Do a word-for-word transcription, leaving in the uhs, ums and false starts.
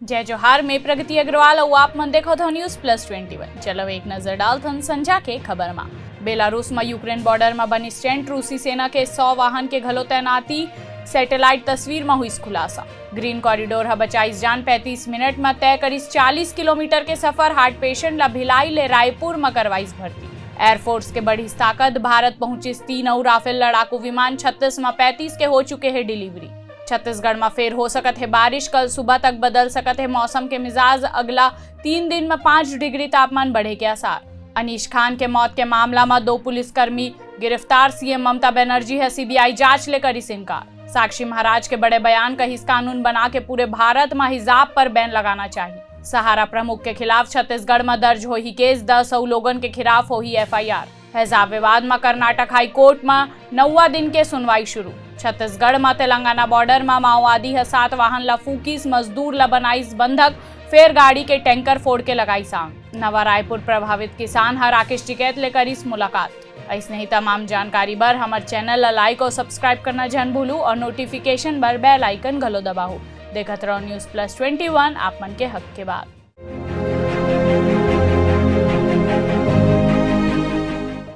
जय जोहार, मैं प्रगति अग्रवाल अउ आप मन देखत हो News Plus Twenty One। चलो एक नजर डालथन संझा के खबर मा। बेलारूस म यूक्रेन बॉर्डर म बनिस टेंट, रूसी सेना के सौ वाहन के घलो तैनाती, सैटेलाइट तस्वीर म हुइस खुलासा। ग्रीन कॉरिडोर ह बचाइस जान, पैंतीस मिनट म तय करिस चालीस किलोमीटर के सफर, हार्ट पेशेंट ला भिलाई ले रायपुर म करवाइस भर्ती। एयरफोर्स के बढ़िस ताकत, भारत पहुंचिस तीन अउ राफेल लड़ाकू विमान, छत्तीस म पैंतीस के हो चुके हे डिलीवरी। छत्तीसगढ़ म फेर हो सकत हे बारिश, कल सुबह तक बदल सकत हे मौसम के मिजाज, अगला तीन दिन म पाँच डिग्री तापमान बढ़े के आसार। अनीश खान के मौत के मामला म दो पुलिसकर्मी गिरफ्तार, सीएम ममता बनर्जी ह सीबीआई जांच ले करिस इनकार। साक्षी महाराज के बड़े बयान, कहिस कानून बना के पूरे भारत म हिजाब पर बैन लगाना चाहिए। सहारा प्रमुख के खिलाफ छत्तीसगढ़ म दर्ज होही केस, दस अउ लोगन के खिलाफ होही एफआईआर। हिजाब विवाद म कर्नाटक हाई कोर्ट म नौवा दिन के सुनवाई शुरू। छत्तीसगढ़ म तेलंगाना बॉर्डर म माओवादी ह सात वाहन ल फूकिस, मजदूर ल बनाइस बंधक, फेर गाड़ी के टैंकर फोड़ के लगाइस आग। नवा रायपुर प्रभावित किसान ह राकेश टिकैत ले करिस मुलाकात। अइसने ही तमाम जानकारी बर हमर चैनल ल लाइक अउ सब्सक्राइब करना झन भूलू अउ नोटिफिकेशन बर बेल आइकन घलो दबाहू। देखत रहो News Plus Twenty One, आप मन के हक के बात।